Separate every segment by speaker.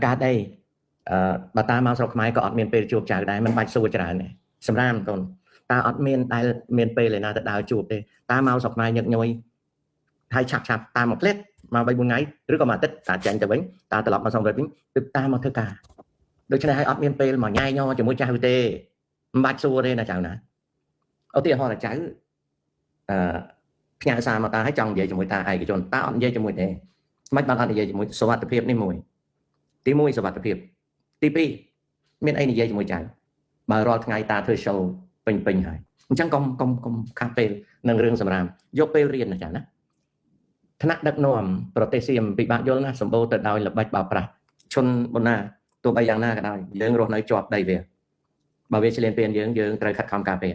Speaker 1: ការដីអឺបើតាមកស្រុកខ្មែរក៏អត់មានពេលជួបចៅដែរមិនបាច់សួរច្រើនទេសម្រាមកូនតាអត់មានដែលមានពេលឯណាទៅដើរជួបទេតាមកស្រុកខ្មែរញឹកញយហើយឆាប់ឆាប់តាមមួយផ្លែតមក3 4ថ្ងៃឬក៏មួយអាទិត្យតាចាញ់ទៅវិញតាត្រឡប់មកសង្វេតវិញទើបតាមកធ្វើការដូច្នេះហើយអត់មានពេលមកញ៉ៃញជាមួយចៅទេមិនបាច់សួរទេណាចៅណាឧទាហរណ៍ថាចៅអឺផ្ញើសារមកតាឲ្យចង់និយាយជាមួយតាឯកជនតាអត់និយាយជាមួយទេមិនបានអត់និយាយជាមួយសុវត្ថិភាពនេះមួយទី1សុវត្ថិភាពទី2មានអីនិយាយជាមួយចៅបើរាល់ថ្ងៃតាធ្វើ show ពេញពេញហើយអញ្ចឹងកុំកុំកុំខាត់ពេលនឹងរឿងសម្រាមយកពេលរៀនណាចៅណាថ្នាក់ដឹកនាំប្រទេសសៀមពិបាកយល់ណាស់សម្បូរទៅដោយល្បិចបោកប្រាស់ឈុនបុណាទោះបីយ៉ាងណាក៏ដោយយើងរស់នៅជាប់ដីវាបើវាឆ្លៀនពៀនយើងយើងត្រូវខិតខំការពារ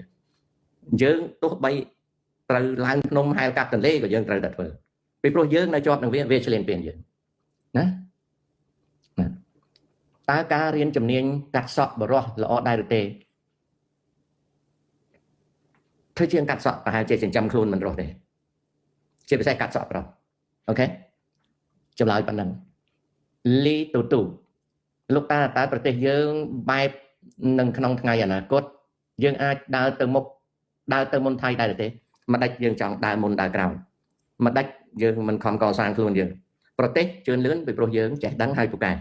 Speaker 1: យើងទោះបីត្រូវឡើងភ្នំហែលកាត់ទន្លេក៏យើងត្រូវតែធ្វើពីព្រោះយើងនៅជាប់នឹងវាវាឆ្លៀនពៀនយើងណាណាតើការរៀនជំនាញកាត់សក់បរោះល្អដែរឬទេធ្វើជាងកាត់សក់ប្រហែលជាចិញ្ចឹមខ្លួនមិនរស់ទេជាពិសេសកាត់សក់ប្រុសអូខេចម្លើយប៉ុណ្ណឹងលីទូទូលោកតាតើប្រទេសយើងបែបនឹងក្នុងថ្ងៃអនាគតយើងអាចដើរទៅមុខដើរទៅមុនថៃដែរទេមិនដាច់យើងចង់ដើរមុនដើរក្រោយមិនដាច់យើងមិនខំកសាងខ្លួនយើងប្រទេសជឿនលឿនពីព្រោះយើងចេះដឹងហើយពូកែ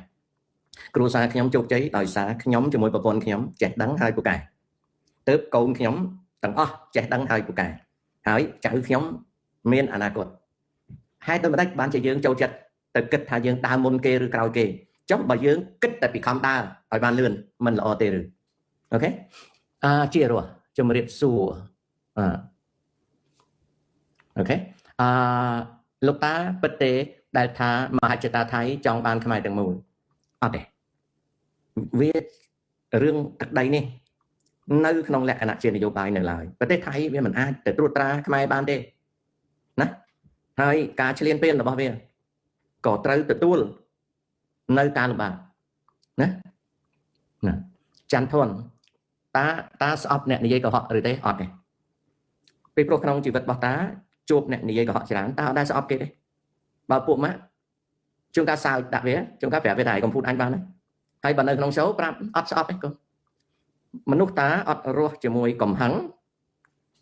Speaker 1: គ្រួសារខ្ញុំជោគជ័យដោយសារខ្ញុំជាមួយប្រពន្ធខ្ញុំចេះដឹងហើយពូកែទើបកូនខ្ញុំទាំងអស់ចេះដឹងហើយពូកែហើយចៅខ្ញុំមានអនាគតហេតុដូចម្ដេចបានជាយើងចូលចិត្តទៅគិតថាយើងដើរមុនគេឬក្រោយគេចុះបើយើងគិតតែពីខំដើរឲ្យបានលឿនមិនល្អទេឬអូខេអាជារស់ជំរាបសួរអអូខេអឺលោកតាពិតទេដែលថាមហិច្ឆតាថៃចង់បានខ្មែរទាំងមូលអត់ទេវារឿងទឹកដីនេះនៅក្នុងលក្ខណៈជានយោបាយនៅឡើយប្រទេសថៃវាមិនអាចទៅត្រួតត្រាខ្មែរបានទេណាហើយការឈ្លានពានរបស់វាក៏ត្រូវទទួលនៅការលំបាកណាណាច័ន្ទធនតាតាស្អប់អ្នកនិយាយកុហកឬទេអត់ទេពីព្រោះក្នុងជីវិតរបស់តាជួបអ្នកនិយាយកុហកច្រើនតាអត់ដែលស្អប់គេទេបើពួកម៉ាក់ជួនកាលសើចដាក់វាជួនកាលប្រាប់វាថាឯងកុំភូតអញបានហើយបើនៅក្នុង show ប្រាប់អត់ស្អប់ទេកូនមនុស្សតាអត់រស់ជាមួយកំហឹង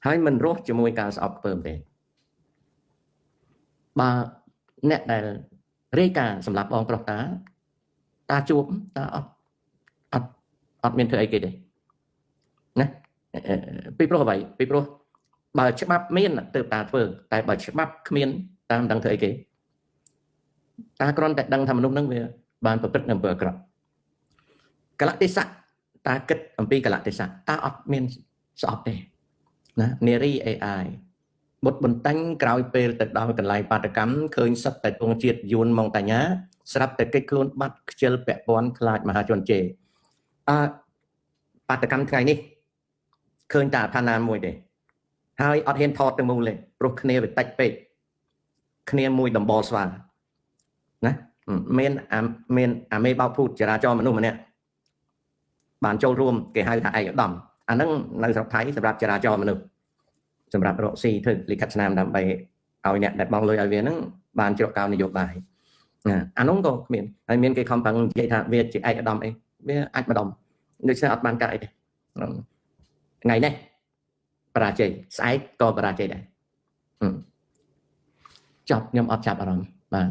Speaker 1: ហើយមិនរស់ជាមួយការស្អប់ខ្ពើមទេបើអ្នកដែលរាយការណ៍សម្រាប់បងប្រុសតាតាជួបតាអត់អត់អត់មានធ្វើអីគេទេណាពីព្រោះអ្វីពីព្រោះបើច្បាប់មានទើបតាធ្វើតែបើច្បាប់គ្មានតាមិនដឹងធ្វើអីគេតាគ្រាន់តែដឹងថាមនុស្សហ្នឹងវាបានប្រព្រឹត្តនៅអំពើអាក្រក់កលៈទេសៈតាគិតអំពីកលៈទេសៈតាអត់មានស្អប់ទេណានារី AI បុតបន្តាញ់ក្រោយពេលទៅដល់កន្លែងបាតកម្មឃើញសត្វតែទងជាតិយួនម៉ុងតាញ៉ាស្រាប់តែកិច្ចខ្លួនបាត់ខ្ជិលពាក់ព័ន្ធខ្លាចមហាជនជេអើបាតកម្មថ្ងៃនេះឃើញតែអឋានាមួយទេហើយអត់ហ៊ានថតទាំងមូលទេព្រោះគ្នាវាតិចពេកគ្នាមួយដំបស្វាណាមានអាមានអាមេបោកភូតចរាចរណ៍មនុស្សម្នាក់បានចូលរួមគេហៅថាឯកឧត្តមអាហ្នឹងនៅស្រុកថៃសម្រាប់ចរាចរណ៍មនុស្សសម្រាប់រកស៊ីធ្វើលិខិតស្នាមដើម្បីឲ្យអ្នកដែលបង់លុយឲ្យវាហ្នឹងបានជ្រកកោននយោបាយណាអានោះក៏គ្មានហើយមានគេខំប្រឹងនិយាយថាវាជាឯកឧត្តមអីវាអាចម្ដុំដូច្នេះអត់បានកើតអីទេថ្ងៃនេះបរាជ័យស្អែកក៏បរាជ័យដែរចប់ខ្ញុំអត់ចាប់អារម្មណ៍បាទ